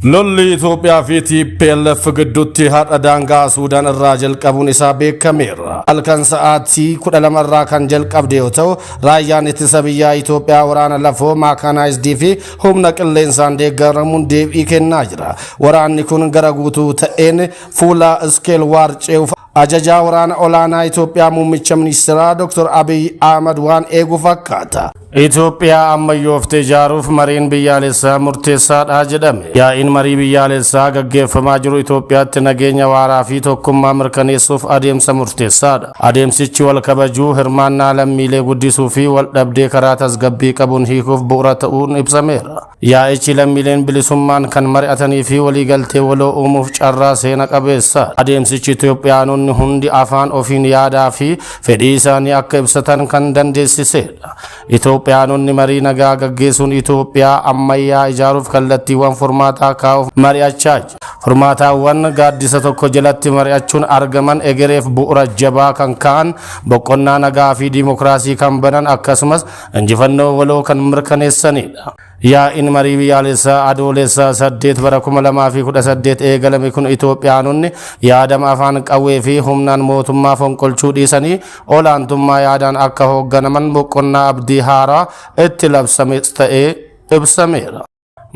Lolli Itoophiyaa fi TPLF gidduutti har'a daangaa Suudaan irraa jalqabuun isaa beekameera. Halkan sa'aatii 12 irraa kan jalqabde yoo ta'u, raayyaan ittisa biyyaa Itoophiyaa waraana lafoo, maakaanaayizidii fi humna qilleensaan deeggaramuun deebii kennaa jira. Waraanni kun gara guutuu ta'een fuula iskeel waar ce'uuf ajajaa waraana olaanaa Itoophiyaa, muummicha ministeeraa Dr. Abiy Ahmad waan eegu fakkaata. Itoophiyaa ammayyooftee ijaaruuf mariin biyyaalessaa murteessaadha jedhame. Yaa'iin marii biyyaalessaa gaggeeffamaa jiru Itoophiyaatti nageenya waaraa fi tokkummaa mirkaneessuuf adeemsa murteessaadha. Adeemsichi wal kabajuu, hirmaannaa lammiilee guddisuu fi wal dhabdee karaa tasgabbii qabuun hiikuuf bu'uura ta'uun ibsameera. Yaa'ichi lammiileen bilisummaan kan mari'atanii fi waliigaltee waloo uumuuf carraa seena qabeessa. Adeemsichi Itoophiyaanonni hundi afaan ofiin yaadaa fi fedhii isaanii akka ibsatan kan dandeessisedha. Itoophiyaanonni marii nagaa gaggeessuun Itoophiyaa ammayyaa ijaaruuf kallattiiwwan furmaataa kaa'uuf mari'achaa jiru. Furmaataawwan gaaddisa tokko jalatti mari'achuun argaman egereef bu'uura jabaa kan ka'an, boqonnaa nagaa fi diimokiraasii kan banan, akkasumas injifannoo waloo kan mirkaneessanidha. Yaa'iin marii biyyaalessaa Adoolessaa 8 bara 2018 eegalame kun Itoophiyaanonni yaadama afaan qawwee fi humnaan mootummaa fonqolchuu dhiisanii olaantummaa yaadaan akka hoogganaman boqonnaa abdii haaraa itti labsame ta'ee ibsameera.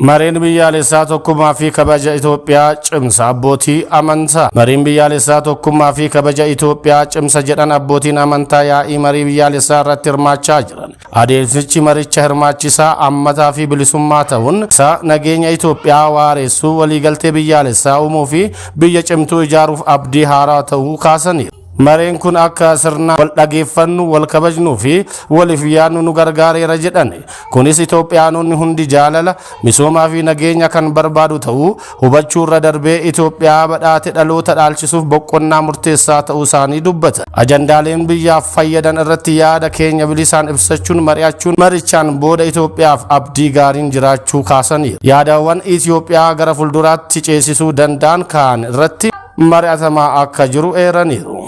Mariin biyyaalessaa tokkummaa fi kabaja Itoophiyaa cimsa, abbootii amantaa. Mariin biyyaalessaa tokkummaa fi kabaja Itoophiyaa cimsa jedhan abbootiin amantaa yaa'ii marii biyyaalessaa irratti hirmaachaa jiran. Adeemsichi maricha hirmaachisaa, ammataa fi bilisummaa ta'uun isaa nageenya Itoophiyaa waareessuu, waliigaltee biyyaalessaa uumuu fi biyya cimtuu ijaaruuf abdii haaraa ta'uu kaasaniiru. Mareen kun akka sirna wal dhageeffannu, wal kabajnuu fi waliif yaadnu nu gargaareera jedhan. Kunis Itoophiyaanonni hundi jaalala, misoomaa fi nageenya kan barbaadu ta'uu hubachuu irra darbee Itoophiyaa badhaate dhaloota dhaalchisuuf boqonnaa murteessaa ta'uu isaanii dubbatan. Ajandaaleen biyyaaf fayyadan irratti yaada keenya bilisaan ibsachuun mari'achuun marichaan booda Itoophiyaaf abdii gaariin jiraachuu kaasaniiru. Yaadawwan Itoophiyaa gara fuulduraatti ceesisuu danda'an kaan irratti mari'atamaa akka jiru eeraniiru.